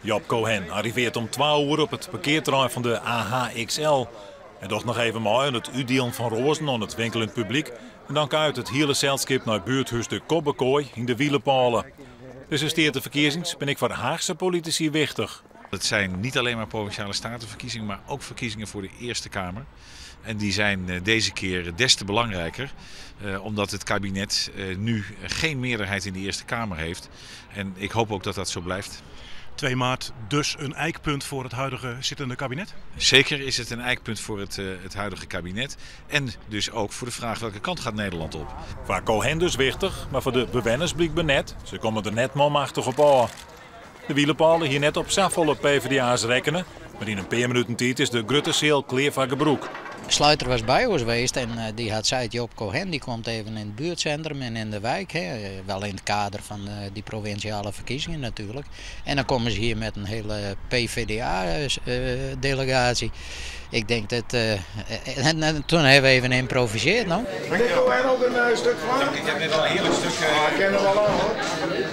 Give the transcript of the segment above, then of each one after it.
Job Cohen arrivearret om 2 oere op it parkearterrein fan de AHXL. Hy docht noch even mei oan it útdielen fan roazen oan it winkeljend publyk en dan kuiert it hiele selskip nei buerthûs De Kobbekoai yn de Wielepôle. Dizze steateferkiezings binne ek foar Haachse politisy wichtich. Het zijn niet alleen maar provinciale statenverkiezingen, maar ook verkiezingen voor de Eerste Kamer. En die zijn deze keer des te belangrijker, omdat het kabinet nu geen meerderheid in de Eerste Kamer heeft. En ik hoop ook dat dat zo blijft. 2 maart dus een ijkpunt voor het huidige zittende kabinet? Zeker is het een ijkpunt voor het huidige kabinet. En dus ook voor de vraag welke kant gaat Nederland op. Foar Cohen dus wichtich, mar foar de bewenners blykber net. Se komme der net manmachtich op ôf. De Wielepôle hie net op safolle PvdA'ers rekkene, mar yn in pear minuten tiid is de grutte seal klear foar gebrûk. Sluiter was by ús west en dy hat sein, Job Cohen die komt even yn it buertsintrum en yn de wyk, hè, wel yn it kader fan dy provinsjale ferkiezingen natuerlik. En dan komme se hjir mei in hiele PVDA-delegaasje. Ik denk dat, en toen hawwe we even ymprovisearre, no. Meneer Cohen ook een stuk vla? Ik heb net al een heerlijk stuk. Ah, ik ken hem wel al, hoor.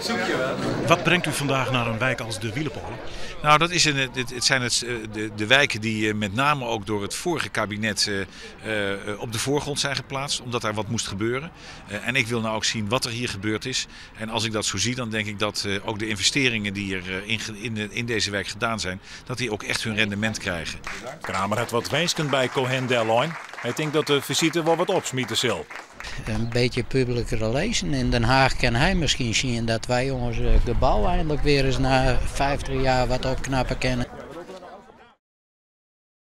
Zoek je wel. Wat brengt u vandaag naar een wijk als de Wielepôle? Nou, dat is een, het, het zijn het, de, de wijken die met name ook door het vorige kabinet op de voorgrond zijn geplaatst, omdat daar wat moest gebeuren. En ik wil nou ook zien wat er hier gebeurd is. En als ik dat zo zie, dan denk ik dat ook de investeringen die er in deze wijk gedaan zijn, dat die ook echt hun rendement krijgen. Kramer hat wat winsken by Cohen dellein. Hy tinkt dat de fisite wol wat opsmite sil. Een beetje public relation. In Den Haag kin hy miskien sjen dat wy ús gebou einlik wer ris nei 50 jier wat opknappe kinne.